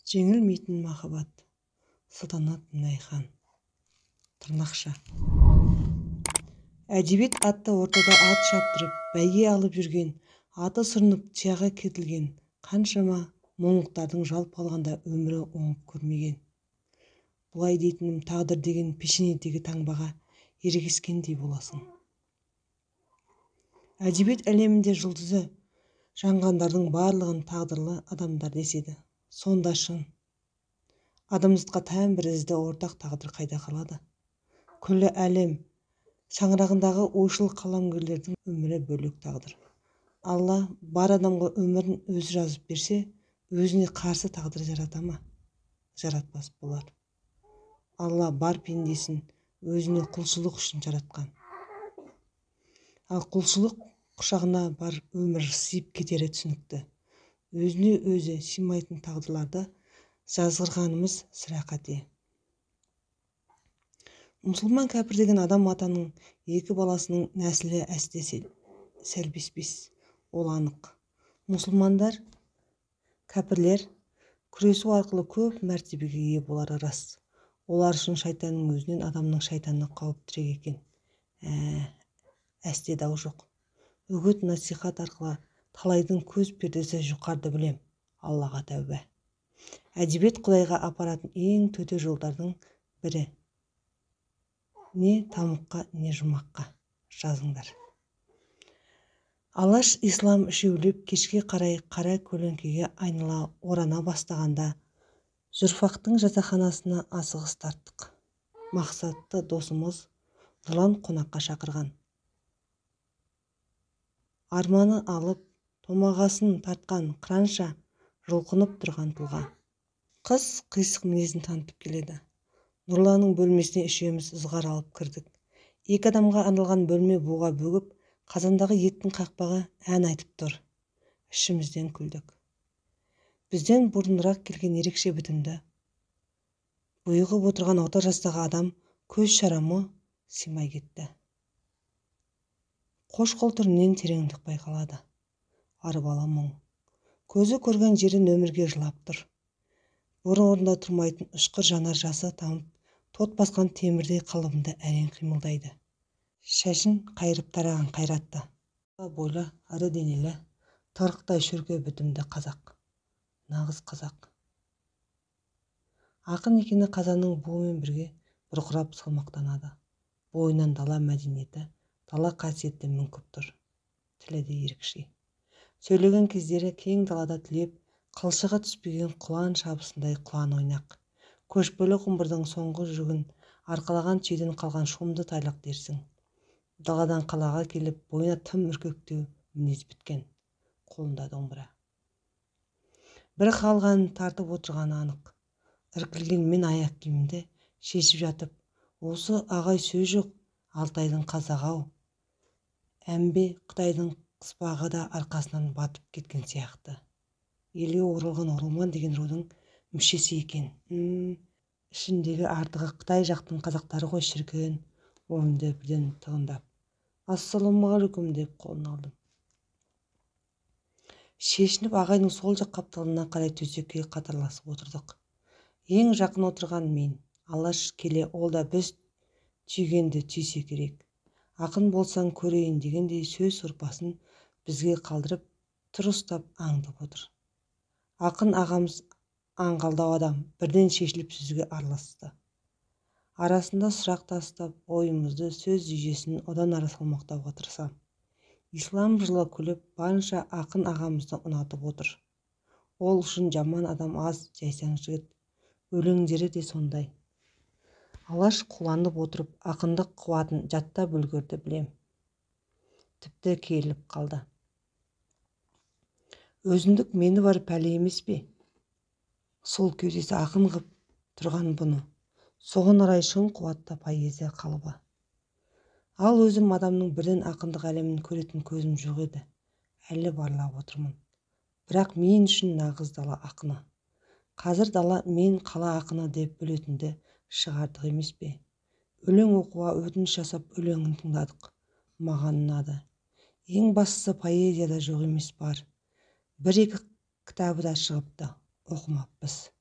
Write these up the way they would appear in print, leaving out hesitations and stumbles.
Жеңілмейтін махаббат. Салтанат Мінайхан. Тырнақша. Әдебиет атты ортада ат шаптырып, бәйге алып жүрген, аты сүрініп, тұяғы кетілген қаншама мұңлықтардың жалпы алғанда өмірі оңып көрмеген. Бұлай дейтінім тағдыр деген пешенедегі таңбаға ерегескендей боласың. Әдебиет әлемінде жұлдызы жанғандардың барлығын тағдырлы адамдар деседі. Сонда шын. Адамзатқа тән бір ізді ортақ тағдыр қайда қалады? Күллі әлем шаңырағындағы ойшыл қаламгерлердің өмірі бөлек тағдыр. Алла бар адамға өмірін өзі жазып берсе, өзіне қарсы тағдыр жарата ма? Жаратпас болар. Алла бар пендесін өзіне құлшылық үшін жаратқан. Ал құлшылық құшағына бар өмір сыйып кетері түсінікті. Өзіне өзі сыймайтын тағдырларды жазғырғанымыз сірә қате. Мұсылман кәпір деген адам атаның екі баласының нәсілі әсте сәлбеспес, ол анық. Мұсылмандар, кәпірлер күресу арқылы көп мәртебеге ие болары рас. Олар үшін шайтанның өзінен адамның шайтаны қауіптірек екен. Әсте дау жоқ. Үгіт насихат арқылы талайдың көз пердесі жұқарды білем. Аллаға тәуба. Әдебиет Құдайға апаратын ең төте жолдардың бірі. Не тамұққа, не жұмаққа жазыңдар. Алаш ислам үшеулеп кешке қарай қара көлеңкеге айнала орана бастағанда журфактың жатақханасына асығыс тарттық. Мақсатты досымыз Нұрлан қонаққа шақырған. Арманы алып, томағасын тартқан қыранша жұлқынып тұрған тұлға. Қыз қисық мінезін танытып келеді. Нұрланның бөлмесіне үшеуміз ызғар алып кірдік. Екі адамға арналған бөлме буға бөгіп, қазандағы еттің қақпағы ән айтып тұр. Ішімізден күлдік. Бізден бұрынырақ келген ерекше бітімді бұйығып отырған орта жастағы адам көз шарамы сыймай кетті. Қошқыл түрінен тереңдік байқалады. Арбалы мұң. Көзі көрген жерін өмірге жылап тұр. Бұрын орнында тұрмайтын ұшқыр жанар жасы тамып, тот басқан темірдей қалыбында әрең қимылдайды. Шашын қайырып тараған қайратты. Бойлы, ірі денелі, тырықтай шөрке бітімді қазақ. Нағыз қазақ. Ақын екені қазанның буымен бірге бұрқырап салмақтанады. Бойынан дала мәдениеті, дала қасиеті мүңкіп тұр. Тілі де ерекше. Сөйлеген кездері кең далада түлеп, қылшығы түспеген құлан шабысындай құлан ойнақ. Көшпелі құмбырдың соңғы жүгін арқалаған түйеден қалған шомды тайлақ дерсің. Даладан қалаға келіп, бойына тым үркектеу мінез біткен. Қолында домбыра. Бір қалғанын тартып отырғаны анық. Іркілген мен аяқ киімді шешіп жатып, осы ағай сөз жоқ, Алтайдың қазағы-ау. Әмбе Қытайдың қыспағы да арқасынан батып кеткен сияқты. Елге оралған оралман деген рудың мүшесі екен. Ішіндегі артығы Қытай жақтың қазақтары ғой шіркін, ойымды бірден тығындап. Ассалаумағалейкум деп қолын алдым. Шешініп ағайдың сол жақ қапталына қарай төсекке қатарласып отырдық. Ең жақын отырған мен. Алаш келе ол да біз түйгенді түйсе керек. Ақын болсаң көрейін дегендей сөз сорпасын бізге қалдырып, тұр ұстап аңдып отыр. Ақын ағамыз аңғалдау адам, бірден шешіліп сөзге араласты. Арасында сұрақ тастап, ойымызды сөз жүйесін одан ары салмақтауға тырысам. Ислам жылы күліп, барынша ақын ағамызды ұнатып отыр. Ол үшін жаман адам аз, жайсаң жігіт. Өлеңдері де сондай. Алаш қуанып отырып, ақындық қуатын жаттап үлгерді білем. Тіпті керіліп қалды. Өзіндік мені бар пәле емес пе? Сол кеудесі ақын ғып тұрған бұны. Соған орай шын қуатты поэзия қалыбы. Ал өзім адамның бірден ақындық әлемін көретін көзім жоқ еді. Әлі барлап отырмын. Бірақ мен үшін нағыз дала ақыны. Қазір дала мен қала ақыны деп бөлетінді шығардық емес пе? Өлең оқуға өтініш жасап өлеңін тыңдадық. Маған ұнады. Ең бастысы поэзияда жоқ емес бар. Бір-екі кітабы да шығыпты. Оқымаппыз.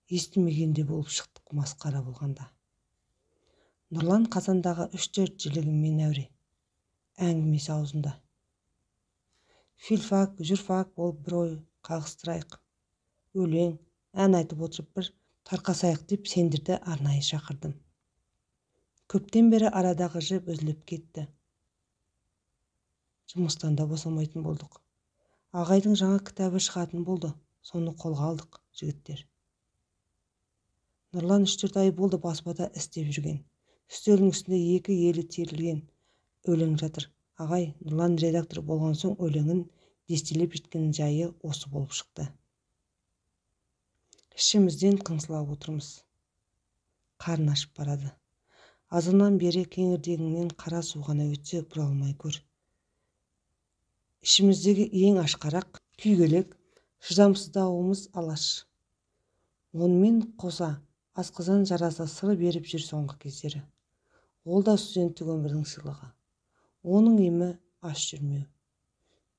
Естімегенде болып шықтық масқара болғанда. Нұрлан қазандағы 3-4 жілігімен әуре. Әңгімесі аузында. Филфак, журфак болып бір ой қағыстырайық. Өлең, ән айтып отырып бір тарқасайық деп сендерді арнайы шақырдым. Көптен бері арадағы жіп үзіліп кетті. Жұмыстан да босамайтын болдық. Ағайдың жаңа кітабы шығатын болды. Соны қолға алдық, жігіттер. Нұрлан 3-4 ай болды баспада істеп жүрген. Үстелдің үстінде 2 елі терілген өлең жатыр. Ағай, Нұрлан редактор болған соң өлеңін дестелеп жеткен жайы осы болып шықты. Ішімізден қыңсылап отырмыз. Қарын ашып барады. Азаннан бері кеңірдегіңнен қара су ғана өтсе бұра алмай көр. Ішіміздегі ең ашқарақ, күйгелек, шыдамсыздауымыз алаш. Онымен қоса асқазан жарасы сыр беріп жүр соңғы кездері. Ол да студенттік өмірдің сыйлығы. Оның емі аш жүрмеу.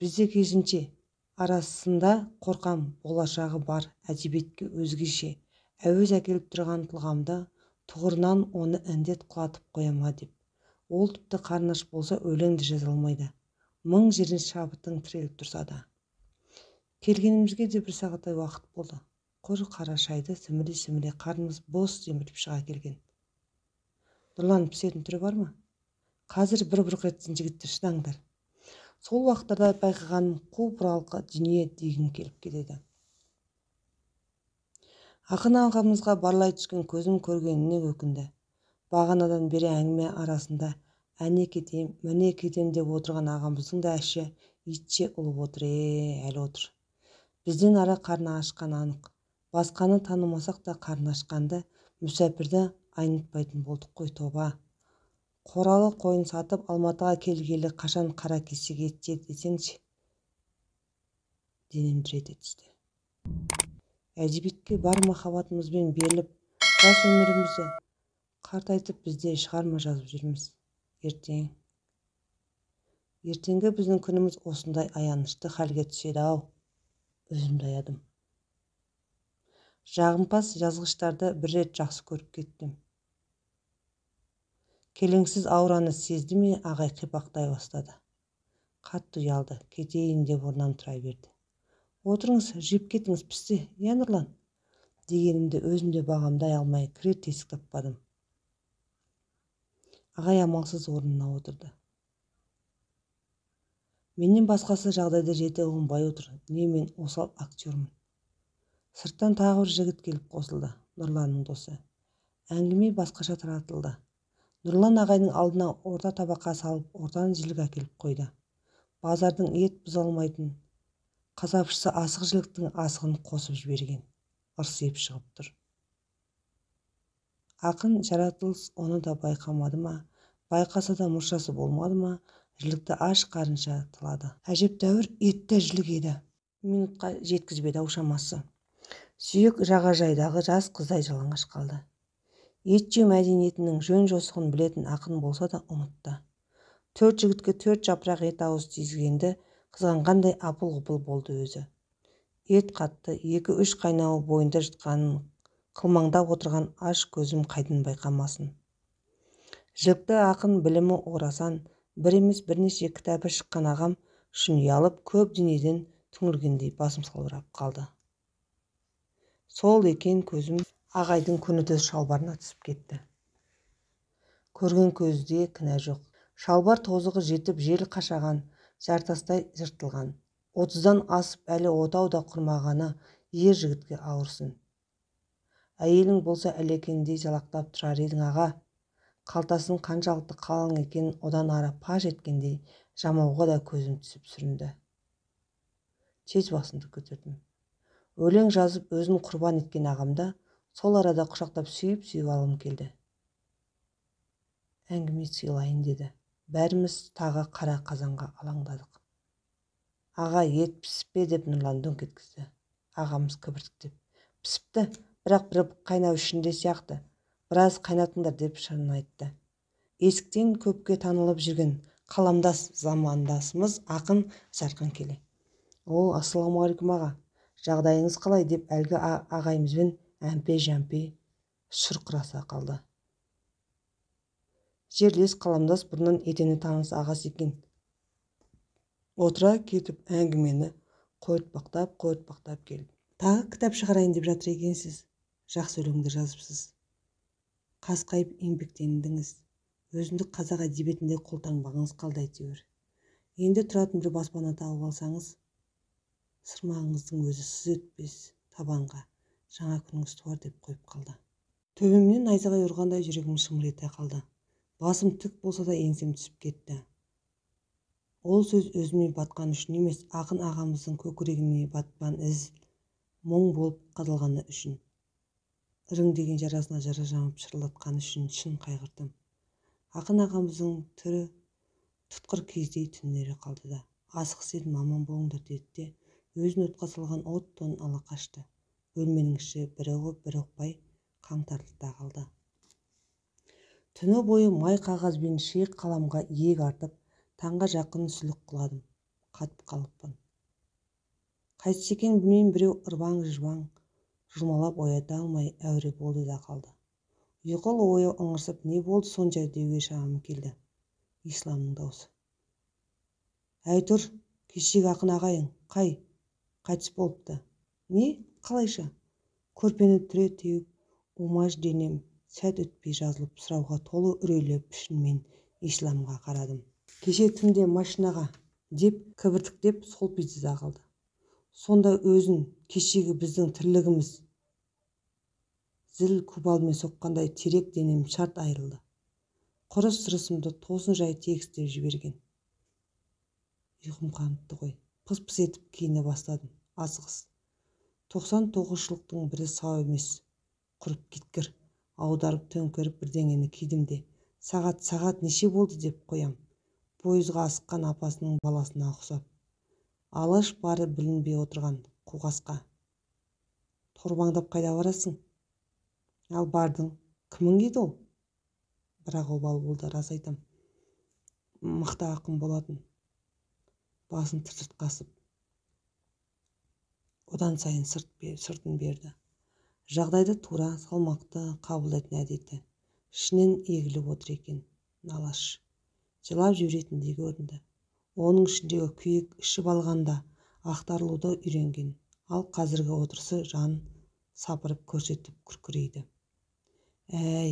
Бізде кезінше арасында қорқам болашағы бар әдебиетке өзгеше әуез әкеліп тұрған тұлғамды тұғырынан оны індет құлатып қояма деп. Ол тіпті қарны аш болса өлең де жаза алмайды. Мың жерден шабытың тіреліп тұрса да. Келгенімізге де бір сағаттай уақыт болды. Құр қара шайды сіміре-сіміре қарнымыз бос семіріп шыға келген. Нұрлан, пісетін түрі бар ма? Қазір бір бұрқ етсін жігіттер, шыдаңдар. Сол уақыттарда байқағаным қу бұралқы дүние дегім келіп кетеді. Ақын ағамызға барлай түскен көзім көргеніне өкінді. Бағанадан бері әңгіме арасында әне кетем, міне кетем деп отырған ағамыздың да іші итше ұлып отыр, әлі отыр. Бізден ара қарны ашқан анық. Басқаны танымасақ та қарны ашқанды, мүсәпірді айнытпайтын болдық қой, тоба. Қоралы қойын сатып Алматыға келгелі қашан қара кесек ет жеді десеңші. Денем дір ете түсті. Әдебиетке бар махаббатымызбен беріліп, жас өмірімізді қартайтып бізде шығарма жазып жүрміз. Ертең. Ертеңгі біздің күніміз осындай аянышты халге түседі ау. Өзімді аядым. Жағымпаз жазғыштарды бір рет жақсы көріп кеттім. Келеңсіз аураны сезді ме, ағай қипақтай бастады. Қатты ұялды, кетейін деп орнынан тұра берді. Отырыңыз, жеп кетіңіз, пісті, иә Нұрлан? Дегенімді өзім де бағамдай алмай кірер тесік таппадым. Ағай амалсыз орнына отырды. Менен басқасы жағдайда жете ұғынбай отыр. Не мен осал актермін. Сырттан тағы бір жігіт келіп қосылды, Нұрланның досы. Әңгіме басқаша таратылды. Нұрлан ағайдың алдына орта табаққа салып, ортан жілік әкеліп қойды. Базардың ет бұза алмайтын қасапшысы асық жіліктің асығын қосып жіберген. Ырсиып шығып тұр. Ақын жаратылыс оны да байқамады ма, байқаса да мұршасы болмады ма, жілікті аш қарынша тылады. Әжептәуір етті жілік еді. Минутқа жеткізбеді ау шамасы. Сүйек жағажайдағы жас қыздай жалаңаш қалды. Ет жеу мәдениетінің жөн-жосығын білетін ақын болса да ұмытты. 4 жігітке 4 жапырақ ет ауыз тигізгенді қызғанғандай апыл-ғұпыл болды өзі. Ет қатты, 2-3 қайнауы бойында жұтқанын қылмаңдап отырған аш көзім қайдан байқамасын. Жілікті ақын білімі орасан, бір емес бірнеше кітабы шыққан ағам үшін ұялып, көп дүниеден түңілгендей басым салбырап қалды. Сол екен көзім ағайдың көнетоз шалбарына түсіп кетті. Көрген көзде кінә жоқ. Шалбар тозығы жетіп жел қашаған, жартастай жыртылған. 30-дан асып әлі отау да құрмағаны ер жігітке ауырсын. Әйелің болса әлекендей жалақтап тұрар едің аға. Қалтасының қаншалықты қалың екенін одан ары паш еткендей жамауға да көзім түсіп сүрінді. Тез басымды көтердім. Өлең жазып өзін құрбан еткен ағамда сол арада құшақтап сүйіп-сүйіп алғым келді. Әңгіме сыйлайын деді. Бәріміз тағы қара қазанға алаңдадық. Аға, ет пісіп пе деп Нұрлан дөңк еткізді. Ағамыз кібіртіктеп. Пісіпті, бірақ бір қайнау ішінде сияқты. Біраз қайнатыңдар деп шырын айтты. Есіктен көпке танылып жүрген қаламдас замандасымыз ақын Жарқын келе. О, ассалаумағалейкум аға, жағдайыңыз қалай деп әлгі ағайымызбен Әмпей-жәмпей шұрқыраса қалды. Жерлес, қаламдас, бұрыннан етене таныс ағасы екен. Отыра кетіп әңгімені қойыртпақтап-қойыртпақтап келді. Тағы кітап шығарайын деп жатыр екенсіз. Жақсы өлеңдер жазыпсыз. Қасқайып еңбектендіңіз. Өзіндік қазақ әдебиетінде қолтаңбаңыз қалды әйтеуір. Енді тұратын бір баспана тауып алсаңыз, сырмағыңыздың өзі сыз өтпес табанға жаңа күніңіз туар деп қойып қалды. Төбемнен найзағай ұрғандай жүрегім шымыр ете қалды. Басым тік болса да еңсем түсіп кетті. Ол сөз өзіме батқан үшін емес, ақын ағамыздың көкірегіне батпан із мұң болып қадалғаны үшін. Іріңдеген жарасына жара жамып шырылдатқаны үшін шын қайғырдым. Ақын ағамыздың түрі тұтқыр кездей түнере қалды да, асығыс едім, аман болыңдар деді де, өзін отқа салған от тонын ала қашты. Бөлменің іші бірі ұғып, бірі ұқпай қаңтарылды да қалды. Түні бойы май қағаз бен шиық қаламға иек артып, таңға жақын сүлік құладым. Қатып қалыппын. Қайтсе екенін білмеймін, біреу ырбаң-жырбаң жұлмалап оята алмай әуре болды да қалды. Ұйқылы ояу ыңырсып, не болды сонша деуге шамам келді. Исламның даусы. Әй тұр, кешегі ақын ағайың, қай, қайтыс болыпты. Не, қалайша? Көрпені түре теуіп, умаж денем сәт өтпей жазылып, сұрауға толы үрейлі пішінмен Исламға қарадым. Кеше түнде машинаға деп кібіртіктеп солпиды да қалды. Сонда өзін кешегі біздің тірлігіміз зіл кубалмен соққандай терек денем шарт айырылды. Құрыс сырысымды тосын жай тегістеп жіберген. Ұйқым қаныпты ғой. Пыс-пыс етіп киіне бастадым. Асығыс. 99 жылдықтың бірі сау емес. Құрып кеткір. Аударып төңкеріп бірдеңені кидім де. Сағат, сағат неше болды деп қоям. Пойызға асыққан апасының баласына ұқсап. Алаш бары білінбей отырған қуғасқа. Торбаңдап қайда барасың? Ал бардың. Кімің еді ол? Бірақ обал болды, рас айтам. Мықты ақын болатын. Басын тырт қасып. Одан сайын сыртын берді. Жағдайды тура, салмақты қабылдайтын әдеті. Ішінен егіліп отыр екен. Налаш. Жылап жіберетіндей көрінді. Оның ішіндегі күйік ішіп алғанда ақтарылуды үйренген. Ал қазіргі отырысы жан сапырып көрсетіп күркірейді. Әй,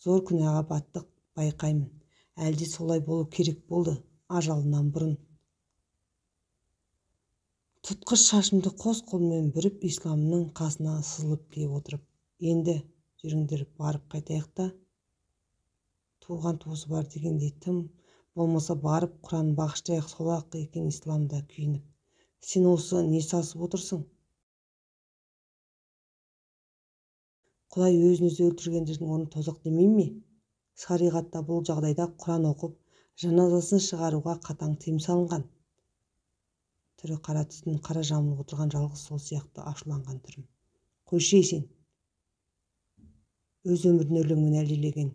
зор күнәға баттық, байқаймын. Әлде солай болу керек болды, ажалынан бұрын. Тұтқыш шашымды қос қолмен бүріп, Исламның қасына сызылып келіп отырып, енді жүріңдер барып қайтайық та, туған туысы бар дегендей тым болмаса барып Құран бағыштайық, сол-ақ екен. Ислам да күйініп. Сен осы не сасып отырсың? Құдай өзін өзі өлтіргендердің орны тозақ демей ме? Шариғатта бұл жағдайда Құран оқып, жаназасын шығаруға қатаң тыйым салынған. Түрі қара түтін қара жамылып отырған жалғыз сол сияқты ашуланған түрім. Қойшы сен. Өз өмірін өлеңмен әлдилеген,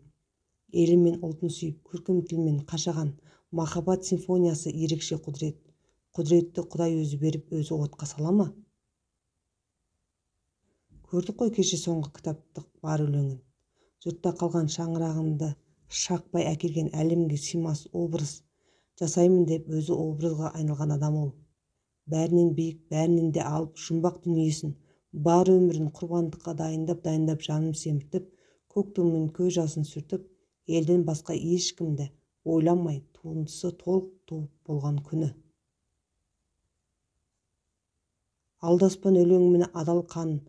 елі мен ұлтын сүйіп, көркем тілмен қашаған махаббат симфониясы ерекше құдірет. Құдіретті Құдай өзі беріп, өзі отқа сала ма? Көрдік қой кеше соңғы кітаптық бар өлеңін. Жұртта қалған шаңырағымды шақпай әкелген әлемге сыймас образ жасаймын деп өзі образға айналған адам ол. Бәрінен биік, бәрінен де алып, жұмбақ дүниесін, бар өмірін құрбандыққа дайындап-дайындап жанын семіртіп, көк туымен көз жасын сүртіп, елден басқа ешкімді ойламай туындысы толық туып болған күні. Алдаспан өлеңімен адал қанын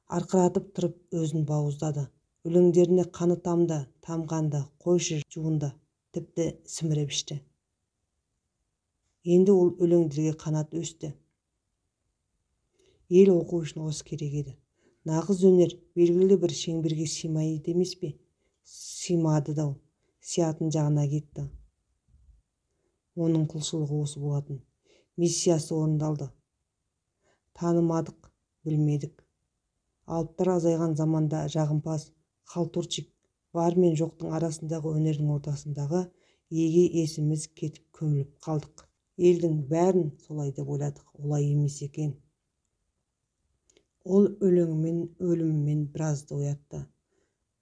арқыратып тұрып өзін бауыздады. Өлеңдеріне қаны тамды, тамғанды, қойшы жуынды, тіпті сіміріп ішті. Енді ол өлеңдерге қанат өсті. Ел оқу үшін осы керек еді. Нағыз өнер белгілі бір шеңберге сыймайды емес пе? Сыймады да ол, сиятын жағына кетті. Оның құлшылығы осы болатын. Миссиясы орындалды. Танымадық, білмедік. Алыптар азайған заманда жағымпаз, халтурчик, бар мен жоқтың арасындағы өнердің ортасындағы еге есіміз кетіп көміліп қалдық. Елдің бәрін солай деп ойладық, олай емес екен. Ол өлеңімен, өлімімен біразды оятты.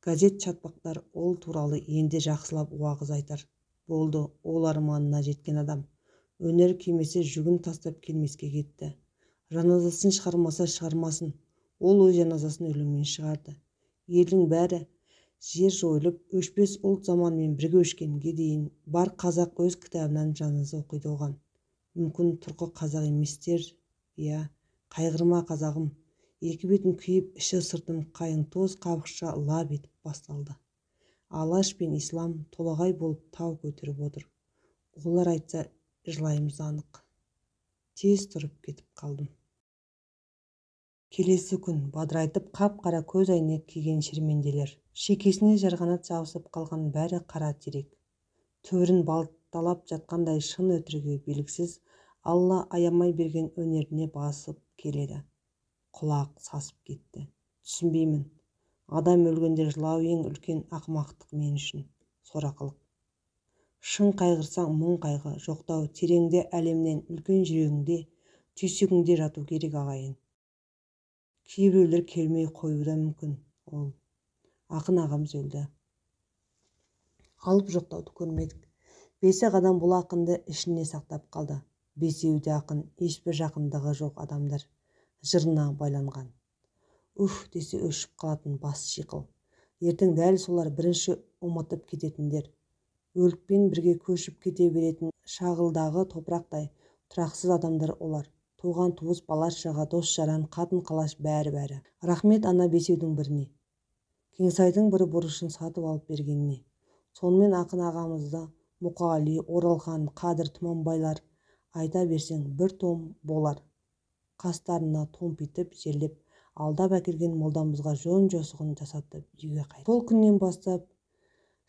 Газет шатпақтар ол туралы енді жақсылап уағыз айтар болды. Ол арманына жеткен адам. Өнер келмесе, жүгін тастап келмеске кетті. Жаназасын шығармаса шығармасын. Ол өз жаназасын өлеңмен шығарды. Елдің бәрі жер жойылып, өшпес ұлт заманымен бірге өшкенге дейін бар қазақ өз кітабынан жаназа оқиды оған. Мүмкін, тұрқы қазақ еместер, иә, қайғырма, қазағым. Екі бетім күйіп, іші сыртым қайыңтоз қабықша лап етіп басталды. Алаш пен ислам толағай болып тау көтеріп отыр. Олар айтса, жылаймыз анық. Тез тұрып кетіп қалдым. Келесі күн бадырайтып қап-қара көз әйнек киген шерменделер. Шекесіне жарғанат жабысып қалған бәрі қара терек. Төрін балталап жатқандай, шын өтірігі белгісіз, Алла аямай берген өнеріне басып келеді. Құлақ сасып кетті. Түсінбеймін. Адам өлгенде жылау ең үлкен ақымақтық мен үшін. Сорақылық. Шын қайғырсаң, мұң қайғы, жоқтау тереңде әлемнен үлкен жүрегіңде, түйсігіңде жату керек, ағайын. Кейбіреулер келмей қоюы да мүмкін. Ол ақын ағамыз өлді. Алып жоқтауды көрмедік. Бес-ақ адам бұл ақынды ішіне сақтап қалды. Бесеуі де ақын, ешбір жақындығы жоқ адамдар. Жырына байланған. Уф десе өшіп қалатын бас шиқыл. Ертең дәл солар бірінші ұмытып кететіндер. Өлікпен бірге көшіп кете беретін шағылдағы топырақтай тұрақсыз адамдар олар. Туған туыс, бала-шаға, дос-жаран, қатын-қалаш, бәрі-бәрі. Рахмет ана бесеудің біріне. Кеңсайдың бір бұрышын сатып алып бергеніне. Сонымен ақын ағамызды Мұқағали, Оралхан, Қадыр Тұманбайлар, айта берсең бір том болар. Қастарына томпитып жерлеп, алдап әкелген молдамызға жөн-жосығын жасатып, үйге қайтты. Сол күннен бастап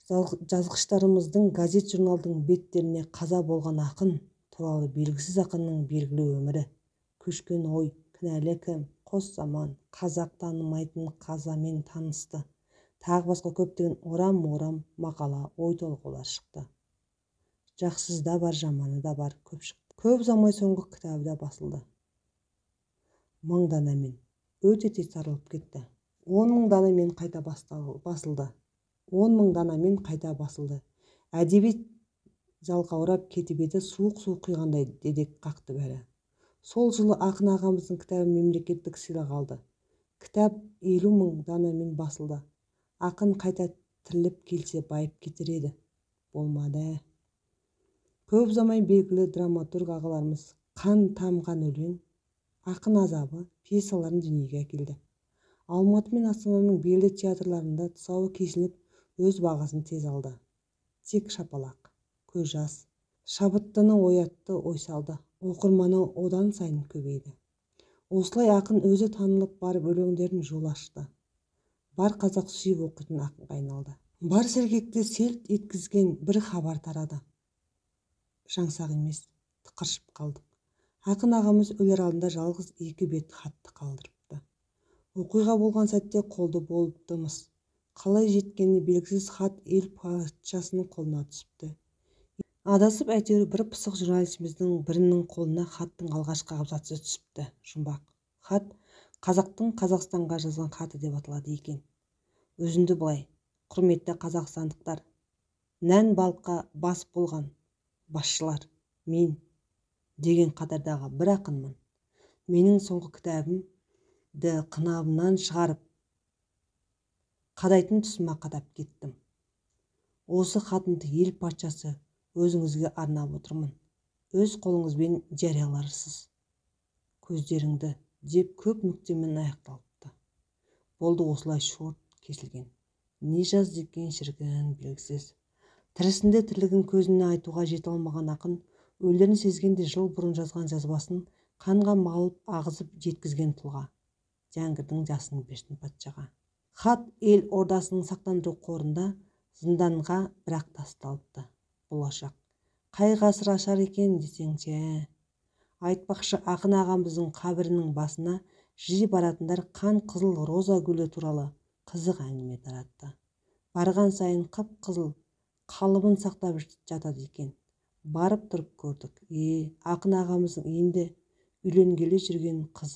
жазғыштарымыздың, газет-журналдың беттеріне қаза болған ақын туралы белгісіз ақынның белгілі өмірі, көшкен ой, кінәлі кім, қос заман, қазақ танымайтын қазамен танысты, тағы басқа көптеген орам-орам мақала, ой толғаулар шықты. Жақсысы да бар, жаманы да бар, көп шықты. Көп ұзамай соңғы кітабы да басылды. 1000 данамен. Өте тез таралып кетті. 10 000 данамен қайта басылды. 10 000 данамен қайта басылды. Әдебиет жалқаурап кетіп еді, суық су құйғандай дедек қақты бәрі. Сол жылы ақын ағамыздың кітабы мемлекеттік сыйлық алды. Кітап 50 000 данамен басылды. Ақын қайта тіріліп келсе, байып кетер еді. Болмады. Көп ұзамай белгілі драматург ағаларымыз «Қан тамған өлең», «Ақын азабы» пьесаларын дүниеге әкелді. Алматы мен Астананың белді театрларында тұсауы кесіліп, өз бағасын тез алды. Тек шапалақ, көз жас, шабыттыны оятты, ой салды. Оқырманы одан сайын көбейді. Осылай ақын өзі танылып барып, өлеңдерін жол ашты. Бар қазақ сүйіп оқитын ақынға айналды. Бар сергекті селт еткізген бір хабар тарады. Жаңсақ емес, тықыршып қалдық. Ақын ағамыз өлер алдында жалғыз екі бет хатты қалдырыпты. Оқиға болған сәтте қолды болыпты-мыс. Қалай жеткені белгісіз хат ел патшасының қолына түсіпті. Адасып әйтеуір бір пысық журналистіміздің бірінің қолына хаттың алғашқы абзацы түсіпті. Жұмбақ. Хат «Қазақтың Қазақстанға жазған хаты» деп аталады екен. Үзінді былай: «Құрметті қазақстандықтар, нән балыққа бас болған басшылар, мен деген қатардағы бір ақынмын. Менің соңғы кітабымды қынабымнан шығарып, қадайтын тұсыма қадап кеттім. Осы хатымды ел патшасы өзіңізге арнап отырмын. Өз қолыңызбен жарияларсыз. Көздеріңді», деп көп нүктемен аяқталыпты. Болды, осылай шорт кесілген. Не жазды екен, шіркін, белгісіз. Тірісінде тірлігін көзіне айтуға жете алмаған ақын өлерін сезгенде жыл бұрын жазған жазбасын қанға малып ағызып жеткізген тұлға. Жәңгірдің жасын берсін патшаға. Хат ел ордасының сақтандыру қорында зынданға бірақ тасталыпты. Болашақ қай ғасыр ашар екен десеңші. Айтпақшы, ақын ағамыздың қабірінің басына жиі баратындар қан қызыл роза гүлі туралы қызық әңгіме таратты. Барған сайын қып-қызыл қалыбын сақтап жатады екен. Барып тұрып көрдік. Е, ақын ағамыздың енді үйленгелі жүрген қызы.